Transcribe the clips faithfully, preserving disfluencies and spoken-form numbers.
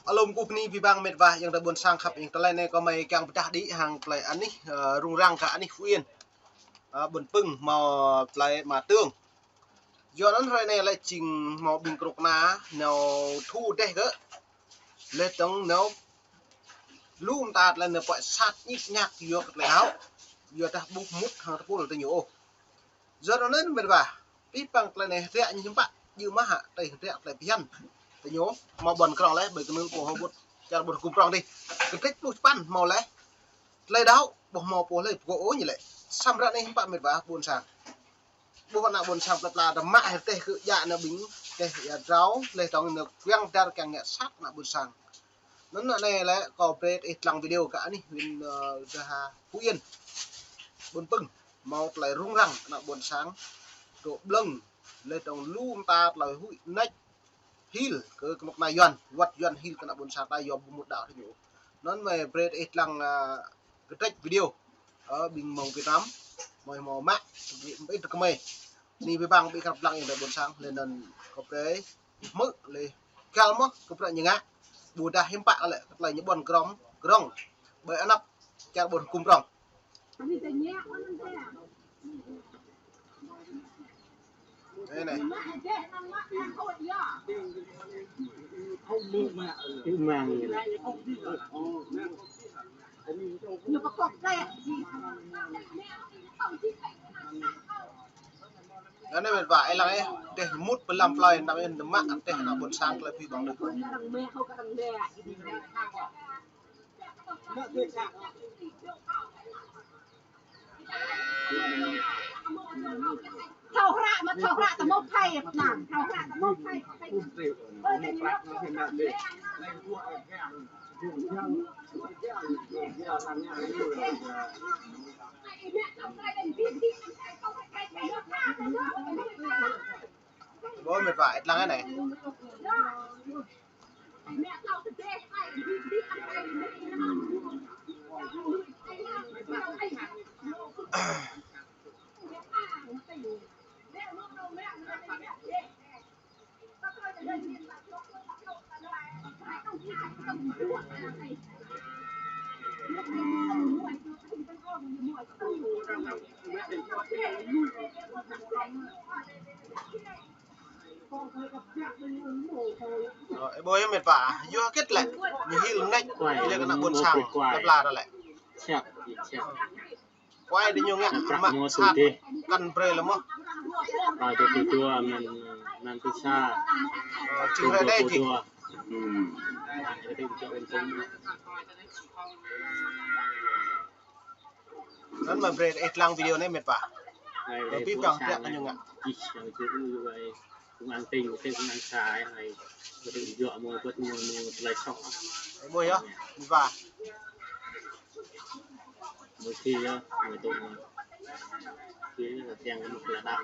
Alum kơ bơni abih bang mĕt wa ayŏng adơi ƀôn sang khăp, ayŏng, tơlơi anai kâo mơi kiăng pơdah đĭ hăng tơlơi anih, ơ, rŭng răng kơ anih Phú Yên. Ơ, ƀôn Pưng hmâo tơlơi mă tơng. Yua anŭn hrơi anai lĕ jing hmâo ƀing kơnuk kơna nao thu rơdêh kơ. Laih dơ̆ng nao lu mơta tơlơi nao pơsat ñik ñak yua kơ tơlơi hao. Yua dah ƀu mŭt hăng tơpul tơ ñu ôh. Yua anŭn mĕt wa, abih bang tơlơi anai hơdră ñu hiư̆m pă, djơ̆ mơ̆ hă, tơlơi hơdră tơlơi phiăn. Tơ ñu, hmâo ƀôn krong laih, ƀơi kơnung pô hơbŭt, čar ƀôn hơkŭm prong dih. Kơtrĕč pluh čơpăn hmâo laih. Tơlơi đaŏ, ƀu hmâo pô laih, pơgô̆ ôh ñu lĕ. Samơ̆ ră anai hiư̆m pă mĕt wa ƀôn sang. Ƀuh ană ƀôn sang plơi pla ta mă hơdră kơ djă ană ƀing, tơl ia drao, laih dơ̆ng nao kiăng dar kiăng ngă sat ană ƀôn sang. Anŭn anai lĕ kâo brơi ih lăng video kơ anih win, ơ, dah Phú Yên. Ƀôn Pưng, hmâo tơlơi rŭng răng ană ƀôn sang. Dŏ blơ̆ng, laih dơ̆ng lu mơta tơlơi huĭ nač hil kơ kơnuk kơna Yuan, wăt Yuan hil kơ ană ƀôn sang ta yua ƀu mŭt đaŏ tơ ñu. Anŭn mơi brơi ih lăng, ơ, kơtrĕč video. Ơ, ƀing mơ̆ng Việt Nam, mơi hmâo mă, ƀing ih tơ kơmơi. Anai abih bang ƀing khăp lăng ayŏng adơi ƀôn sang, laih anŭn kâo brơi hmư̆ laih kal mơ̆ kơ bruă ñu ngă. Ƀôdah hiư̆m pă lĕ kơ tơlơi ñu ƀôn krong, krong. Ƀơi anăp čar ƀôn hơkŭm prong. Anai anai. Anŭn mĕt wa, ih lăng ih, tơl mŭt pơ lăm plơi, anăm ih nao mă, tơl ană ƀôn sang tơlơi phi ƀong đôč. Thâo hră mă, thâo hră tơ mơ̆ phai, nă, thâo hră tơ mơ̆ phai. Ƀôdah mĕt wa, ih lăng anai. Ơ, ih ƀuh yơh mĕt wa, yua hơget lĕ ñu hil nač, hil kơ ană ƀôn sang plơi pla ta lĕ. Kuai tơ ñu ngă mă sat kăn brơi lĕ mơ̆. Ơ, čih rai đe čih. Anŭn mơi brơi ih lăng video anai mĕt wa. Ƀing ƀing ƀing kơ ñu ngă. Công an tỉnh, công an xã, ƀing ih yua mơ̆ ƀuh mơ̆ tơlơi soh. Ih ƀuh yơh, mĕt wa. Mơ̆ khi yơh, mơ̆ tŭ mơ̆. Khi yơh, tiang kơ mơ̆ kơ lă đaŏ.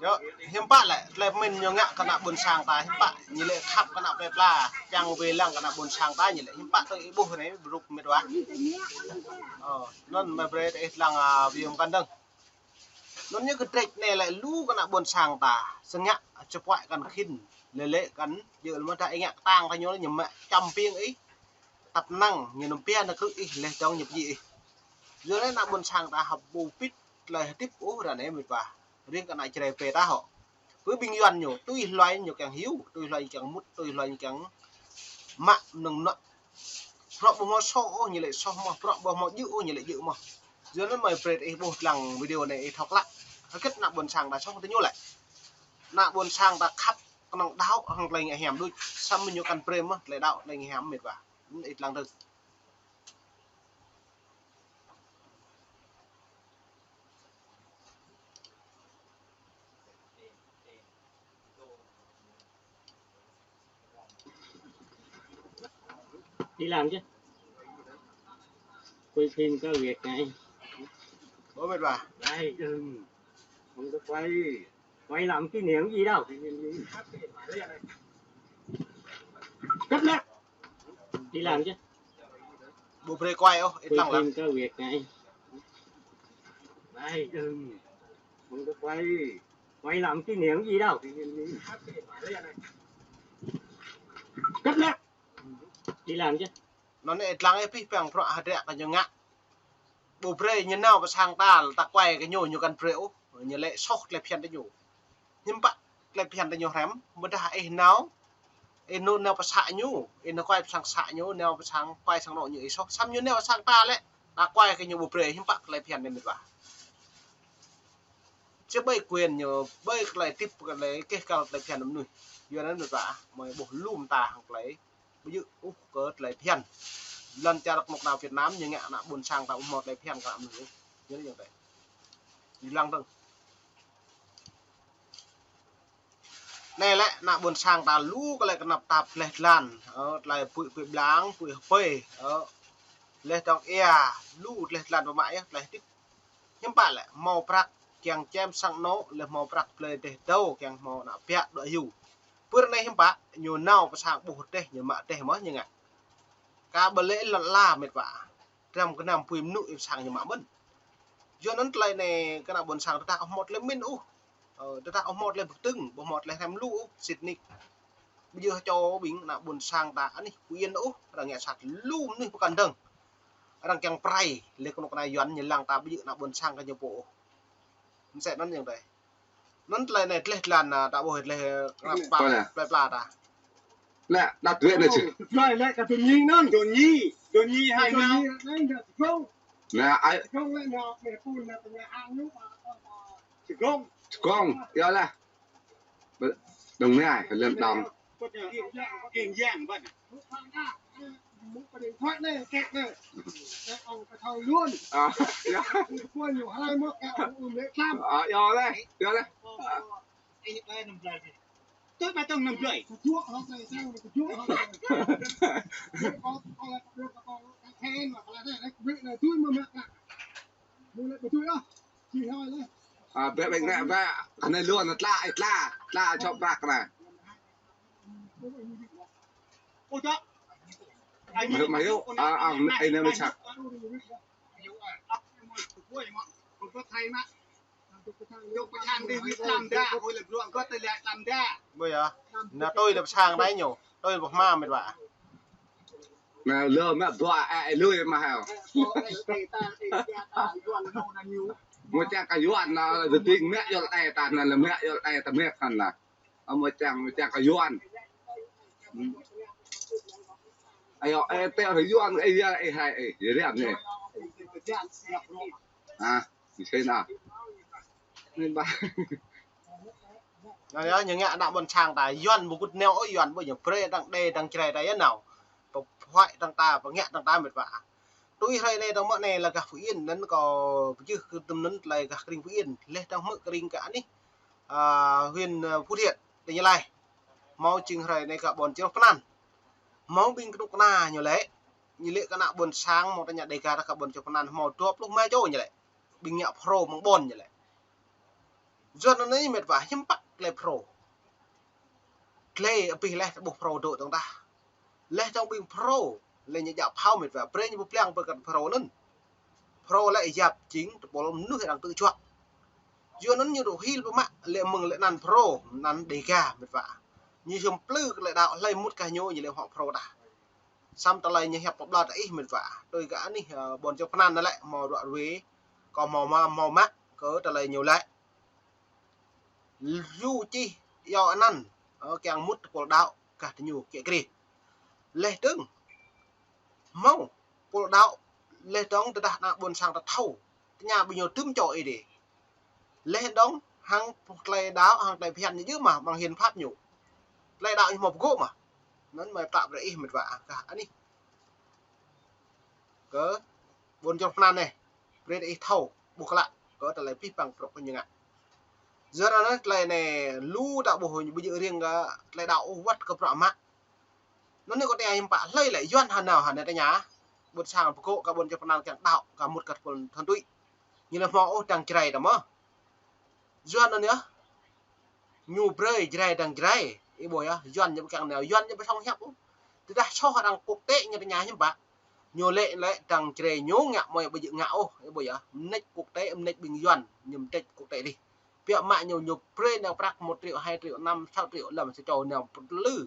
Yơh, hiư̆m pă lĕ, tơlơi pơmĭn ñu ngă kơ ană ƀôn sang ta, hiư̆m pă, ñu lĕ khăp kơ ană plơi pla, kiăng wai lăng kơ ană ƀôn sang ta, ñu lĕ, hiư̆m pă tơ ih ƀuh anai, bruk mĕt wa. Ơ, anŭn mơi brơi ih lăng, ơ, video mơkăn dơ̆ng. Anŭn ñu kơtrĕč anai lĕ lu kơ ană ƀôn sang ta, sơngă, čơpuai kăn khĭn, lĕ lĕ kăn, yua lĕ mơ̆ dah ih ngă kơtang ta ñu lĕ ñu mă čăm piêng ih, tăp năng, ñu nŭm pia nao krư̆ ih, laih dơ̆ng ñu pơjing ih. Yua anai ană ƀôn sang ta hăp ƀu pĭt tơlơi hơdip ôh ră anai mĕt wa. Riêng kơ ană Jrai pơ ta hŏ. Ƀing Yuan ñu, tui hluai ñu kiăng hyu, tui hluai ñu kiăng mŭt, tui hluai ñu kiăng mă mơnơ̆ng mơnuă. Bruă ƀu hmâo soh ôh, ñu lĕ soh mơ̆, bruă ƀu hmâo djơ̆ ôh, ñu lĕ djơ̆ mơ̆. Yua anŭn mơi brơi ih ƀuh lăng video anai ih thâo klă. Hơget ană ƀôn sang ta soh tơ ñu lĕ. Ană ƀôn sang ta khăp kơnơ̆ng đaŏ hăng tơlơi ngă hiam đôč. Samơ̆ ñu kăn brơi mơ̆ tơlơi đaŏ tơlơi ngă hiam mĕt wa. Anŭn ih lăng dơ̆ng. Đi làm chứ. Phim có việc này. Ủa, mệt bà? Đây, đừng. Không có quay. Quay làm kỷ niệm gì đâu. Cắt nè. Đi làm chứ. Ƀu brơi quay ôh, ít lăng lắm. Phim có việc này. Đây, đừng. Không có quay. Quay làm kỷ niệm gì đâu. Cắt nè. Đi làm chứ. Anŭn ih lăng ih pih păng prăk hơdră kơ ñu ngă. Ƀu brơi ñu nao pơ sang ta, ta kuai kơ ñu, ñu kăn brơi ôh. Ñu lĕ soh tơlơi phiăn tơ ñu. Hiư̆m pă tơlơi phiăn tơ ñu hrăm, ƀôdah ih nao, ih nao, nao pơ să ñu, ih nao kuai pơ sang să ñu, nao pơ sang kuai sang anŏ ñu ih soh. Samơ̆ ñu nao pơ sang ta lĕ, ta kuai kơ ñu ƀu brơi, hiư̆m pă tơlơi phiăn anai mĕt wa. Či ƀơi quyền ñu, ƀơi tơlơi tip, tơlơi keh kăl tơlơi phiăn mơnuih. Yua anŭn mĕt wa, mơi ƀuh lŏm ta hăng tơlơi ƀu djơ̆ ôh kơ tơlơi phiăn. Lŏn čar kơnuk kơna Việt Nam ñu ngă ană ƀôn sang ta ƀu hmâo tơlơi phiăn kơ ană mơnuih ôh. Ñu anŭn yơh tơi. Ñu lăng dơ̆ng. Anai lĕ ană ƀôn sang ta lu kơ lĕ kơnăp tap tơlơi tơlan, ơ, tơlơi pui, pui blang, pui hơpơi, ơ, tơlơi tong ia, lu tơlơi tơlan pơmă yơh, tơlơi tip. Hiư̆m pă lĕ, hmâo prăk kiăng čem sang anŏ, lĕ hmâo prăk blơi rơdêh dâo, kiăng hmâo ană ƀiă dŏ hyu. Pơ anai hiư̆m pă, ñu nao pơ sang ƀuh rơdêh, ñu mă rơdêh mơ̆ ñu ngă. Ka ƀu lĕ lŏn ala mĕt wa. Dram gơnam apui mơnŭ ih pơ sang ñu mă mơ̆n. Yua anŭn tơlơi anai kơ ană ƀôn sang tơdah ƀu hmâo tơlơi mĭn ôh. Ơ, tơdah ƀu hmâo tơlơi pơkơdơ̆ng, ƀu hmâo tơlơi hrăm lu ôh, sĭt nik. Ƀu djơ̆ čô ƀing ană ƀôn sang ta anih Phú Yên ôh, arăng ngă sat lu mơnuih pơkŏn dơ̆ng. Arăng kiăng pơrai, lĕ kơnuk kơna Yuan ñu lăng ta ƀu djơ̆ ană ƀôn sang kơ ñu pô ôh. Mơsĕ anŭn yơh tơi. Anŭn tơlơi anai tơlơi tơlan, a, ta ƀuh tơlơi, a, kơnăp tap, tơlơi pla ta. Lĕ, đa tuĕ anai čih. Tơlơi lĕ kơ Doni anŭn. Doni, Doni hai năm. Doni anai nă Tơgông. Nă, ai. Tơgông lĕ nă, mĕ pun nă, tơlơi hăng ñu, a, a, a, Tơgông. Tơgông, yơh lah. Ƀơ-, Đồng Nai, Lâm Đồng. Kiên Giang, vâng. Một điện thoại này, kẹt này. Cái ông cái thầu luôn. À, yơh. Cái cuốn nhiều hai mươi mốt cái ông ôm lễ lắm. À, yơh lah, yơh lah. Ih, ih, năm blơi. Tui ba tông năm blơi. Kơjuăt hŏ blơi, tơjuăt hŏ blơi. Kơ, kơ, kơ, kơ, khen mà, kơ, kơ, kơ, tui mà, mà, kơ. Mui lĕ ƀu tui ôh. Či hơi lĕ. À, ƀĕ, ƀĕ, ƀĕ, ƀĕ. Anai luôn, tla, ê, tla, tla, čŏp prăk anai. Ôi, đó. Mai, mai, à, à, ê, anai mới chắc. Ƀơi à? Nă tui lĕ pơ sang đai ñu, tui lĕ pơ hma mĕt wa. Nă lơ mĕt wa, ê, ê, lui mă heo. Mơ̆ čang kơ Yuan nă, lĕ ding mĕ yol đe ta, nă lĕ mĕ yol đe ta mĕ kăn nă. Ơ, mơ̆ čang, mơ̆ čang kơ Yuan. Hmm. Ayo, ê, teo hrơi Yuan, ê, ya, ê, hai, ê, ya, riam, ê. À, ñu sĭ nă. Anai ƀă. Anai yơh, ñu ngă ană ƀôn sang ta, Yuan ƀu kŭt nao ôh, Yuan ƀu ñu brơi dăng đe, dăng Jrai ta yơh nao. Pơhuai dăng ta, pơngă dăng ta mĕt wa. Tui hrơi anai dong mơ̆ anai lĕ gah Phú Yên, anŭn kâo pơjưh kơ tơm anŭn tơlơi gah kơring Phú Yên, leh dong hmư̆ kơring kơ anih, à, huyện, à, Phú Thiện, tỉnh Gia Lai. Hmâo jing hrơi anai kơ ƀôn čơrơh pơnan. Hmâo ƀing kơnuk kơna ñu lĕ, ñu lĕ kơ ană ƀôn sang, hmâo tơña Dega ta kơ ƀôn čơrơh pơnan, hmâo dua pluh rơma čô ñu lĕ. Ƀing ngă Phrô mơ̆ng ƀôn ñu lĕ. Yua anŭn anai mĕt wa hiư̆m pă tơlơi Phrô. Tơlơi abih leh ta ƀuh Phrô dŏ dơ̆ng tah. Leh dong ƀing Phrô, leh ñu djă phao mĕt wa, brơi ñu pơblang pơ kơ Phrô anŭn. Phrô lĕ yap jing tơpul mơnuih arăng tŭ juă. Yua anŭn ñu dŏ hil pơmă lĕ mơ̆ng lĕ anăn Phrô, anăn Dega mĕt wa. Ñu hiư̆m plư kơ lĕ đaŏ hlơi mŭt kơ ñu, ñu lĕ hŏ Phrô tah. Samơ̆ tơlơi ñu hiăp pơblŏr ta ih mĕt wa. Tui kơ anih, ơ, ƀôn čơrơh pơnan anŭn lĕ, hmâo ruă ruê, kâo hmâo mă, hmâo mă, kơ tơlơi ñu lĕ. Lu čih yua anăn, ơ, kiăng mŭt tơpul đaŏ, gah tơ ñu kiă kriê. Leh dơ̆ng, hmâo, tơpul đaŏ, leh dơ̆ng tơdah ană ƀôn sang ta thâo, tơña ƀing ñu tŭm čô ih dih. Leh dơ̆ng, hăng tơlơi đaŏ, hăng tơlơi phiăn ñu djơ̆ mă, mơ̆ng hiến pháp ñu. Tơlơi đaŏ ñu hmâo pơgô̆ mă. Anŭn mơi pơtă brơi ih mĕt wa, gah anih. Kơ ƀôn čơrơh pơnan anai, brơi ih thâo, ƀuh klă, kơ tơlơi pih păng prŏk kơ ñu ngă. Yua anŭn tơlơi anai lu ta ƀuh ñu ƀu djơ̆ riêng kơ tơlơi đaŏ ôh wơ̆t kơ prăk mă. Anŭn anai kâo tơña hiư̆m pă hlơi lĕ Yuan hơnao hă anai tơña. ƀôn sang pơgŏ kơ ƀôn čar pơnal kiăng đaŏ, kơ mŭt kơ tơpul than tui. Ñu lĕ hmâo ôh dăng Jrai tơ mơ̆. Yuan anŭn yơh. Ñu brơi Jrai dăng Jrai, ih ƀuh yơh, Yuan ñu ƀu kiăng nao, Yuan ñu ƀu sŏng hiăp ôh. Tơdah soh arăng quốc tế ñu tơña hiư̆m pă. Ñu lĕ lĕ dăng Jrai ñu ngă mơi ƀu djơ̆ ngă ôh, ih ƀuh yơh. Mơneč quốc tế, mơneč ƀing Yuan, ñu mơneč quốc tế dih. Biă mă ñu, ñu brơi nao prăk một triệu, hai triệu năm, sáu triệu lăm, sa čô nao pơtlư.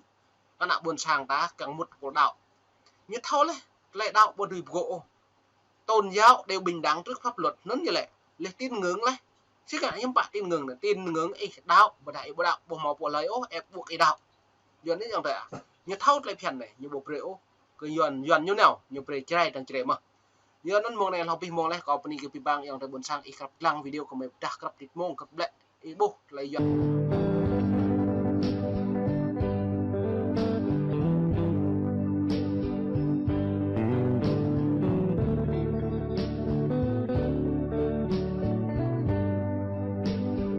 Kơ ană ƀôn sang ta kiăng mŭt tơpul đaŏ. Ñu thâo lĕ, tơlơi đaŏ ƀu dưi pơgŏ ôh. Tôn giáo đều bình đẳng trước pháp luật, anŭn ñu lĕ. Lĕ tín ngưỡng lĕ. Či ngă hiư̆m pă tín ngưỡng anai, tín ngưỡng ih đaŏ, ƀôdah ih ƀu đaŏ, ƀu hmâo pô hlơi ôh ép buộc ih đaŏ. Yuan anai ayŏng adơi ah. Ñu thâo tơlơi phiăn anai, ñu ƀu brơi ôh. Kơ Yuan, Yuan ñu nao, ñu brơi Jrai dăng Jrai mơ̆n. Yua anŭn mông anai hloh abih mông laih, kâo bơni kơ abih bang ayŏng adơi ƀôn sang, ih krăp lăng video kơ mơi pơdah krăp tĭt mông, krăp ƀlĕ, ih ƀuh tơlơi Yuan.